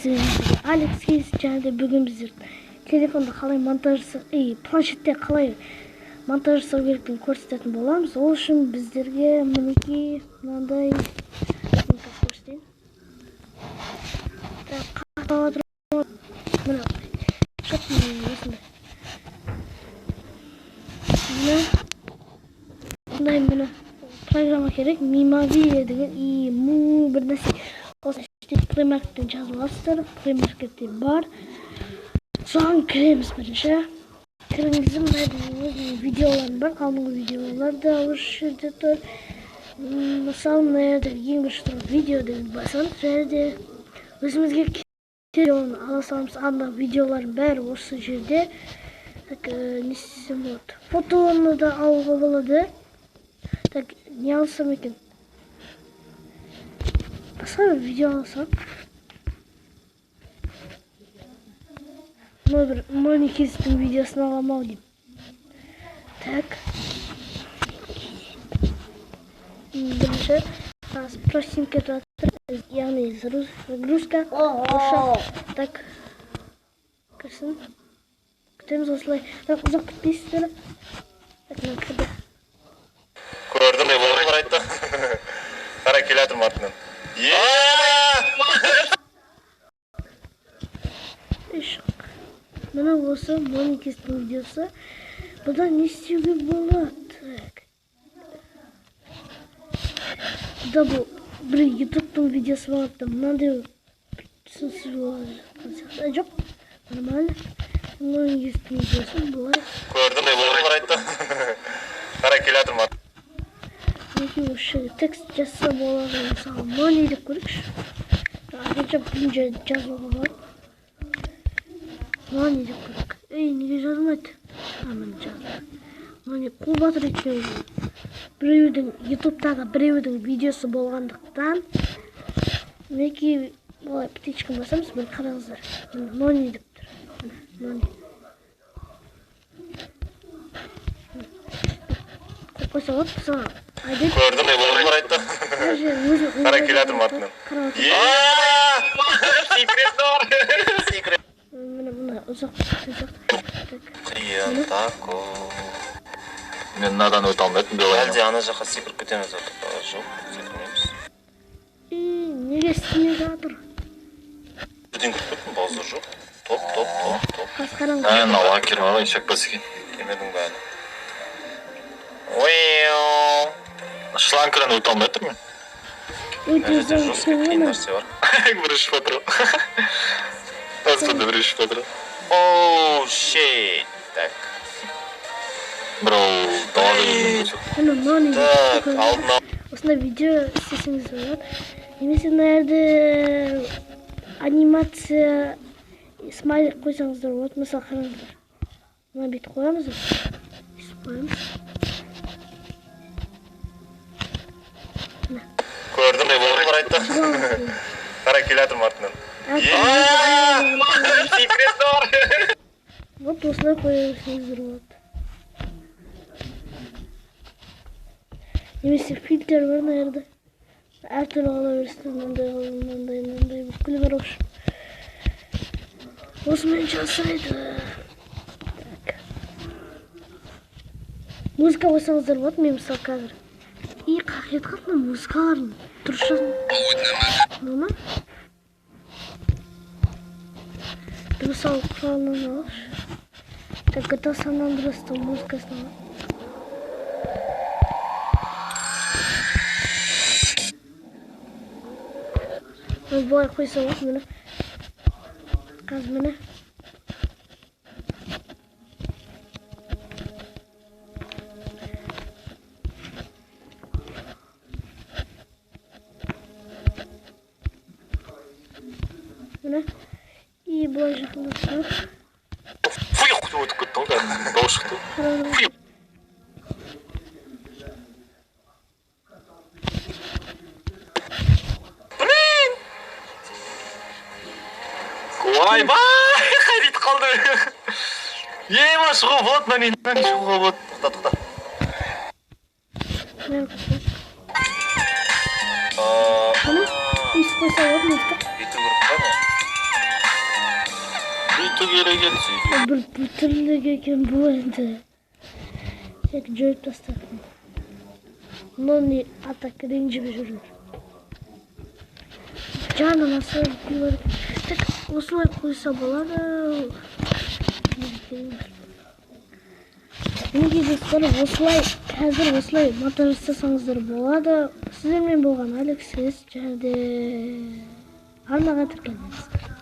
Сіздермен Алекс Кейс. Және де бүгін біздер телефонда қалай монтаж планшетте қалай монтаж жасау керектігін көрсететін боламыз. Ол үшін біздерге мінекей мынандай көрсетейін. Міне осындай. Міне міне программа керек. Мимави деген и му бір нәрсе. Осы Play Market'тен жазып аласыздар. Play Market'те бар. Соған кіреміз бірінші. Кірген кезде мына өзінің видеоларым бар. Алдыңғы видеолар да осы жерде тұр. Мысалы, мына жерде ең бірінші тұрған видео деген басамыз. Және де өзімізге видеоны ала саламыз. Анда видеолардың бәрі осы жерде. Так, не істесем болады? Фотоны да алуға болады. Так, не алсам екен? Басқа бір видео алсам. Мына бір Моникистің видеосын аламын ау деймін. Так. Бірінші простинка жатыр, яғни загрузка. Орысша. Так. Кірсін. Күтеміз осылай. Бірақ ұзақ күтпейсіздер. Так, мына кірді. Көрдім, олар айтты. Қара, келе жатырмын артынан. Үш. Міне осы Моникистің видеосы. Бұда не істеуге болады? Так. Бұда бұл бір ютубтың видеосы болады. Мынандай түсініксіз болады жатқан сияқты. Жоқ, нормально. Моникистің видеосы былай. Көрдім, олар айтты. Қара, келе жатырмын. Мінекей осы жерге текст жазса болады. Мысалы, Мони деп көрейікші. Ағылшынша бұны жазуға болады. Мони деп көрейік. Ей, неге жазылмайды? А, міне жазылды. Мони қуып жатыр екен. Біреудің ютубтағы біреудің видеосы болғандықтан мінекей былай птичка басамыз. Міне қараңыздар. Міне Мони деп тұр. Міне Мони. Қойып қойса болады. Мысалы, айдайды. Көрдім, олар айтты. Қара, келе жатырмын артынан. Секрет. Міне мына ұзақ сияқты. Так. Қиын тако. Мен мынадан өте алмайтын белай. Әлде ана жаққа секіріп кетеміз ба? Жоқ, секірмейміз. И неге істемей жатыр? Бірден кіріп кеттім, базар жоқ. Топ, топ, топ, топ. Қазір қараңыз. Ә, мынау лакер ма, шақпас екен. Келмедің бе әлі? Уиу. Шланкадан өте алмай тұрмын мен. Өте Мына жерде ұзақ жесткий қиын ғой. нәрсе бар. Бір ішіп отыр. Аспанда бір ішіп отыр. Оу, shit. Так. Бро, далада жүрген. Міне Мони деп Так, тұр. алдына Осындай видео істесеңіз болады. Немесе мына жерде анимация смайлик қойсаңыздар болады. Мысалы, қараңыздар. Мына бүйтіп қоямыз. Бүйтіп қоямыз. Көрдім, олар айтты. Қара, келе жатырмын артынан. Секрет бар. Вот осылай қоя берсеңіздер болады. Немесе фильтр бар мына жерде. Әртүрлі ала бересіздер. Мынандай, мынандай, мынандай. Бүкіл бар, в общем. Осымен жасайды. Так. Музыка қойсаңыздар болады. Мен мысалы қазір. И қақ етіп қалды мына музыкаларын. Дұрыс жазын. Мына ма? Дыбыс алу құралынан алайықшы. Так, GTA San Andreas'тың музыкасын алайық. Мына былай қойса болады, міне. Қазір міне. Міне. И былай жақындатсақ. Фуй, өтіп кетті ғой, кәдімгі дауыс шықты. Қараңыздар. Ойбай, қайда кетіп қалды? Ема, шығуға болады, мына мына шығуға болады. Тоқта, тоқта. Міне қойса. Міне. Өйстіп қойса болады музыка. Бүйту керек па? Келе кел. Бір біртүрлі екен бұл енді. Так, жойып тастадым. Мынау не, а так ренжіп жүр. Жарнамасы бар. Так, осылай қойса болады. Мінекей, достар, осылай қазір осылай монтаж жасасаңыздар болады. Сіздермен болған Алекс С және де арнаға тіркеліңіздер.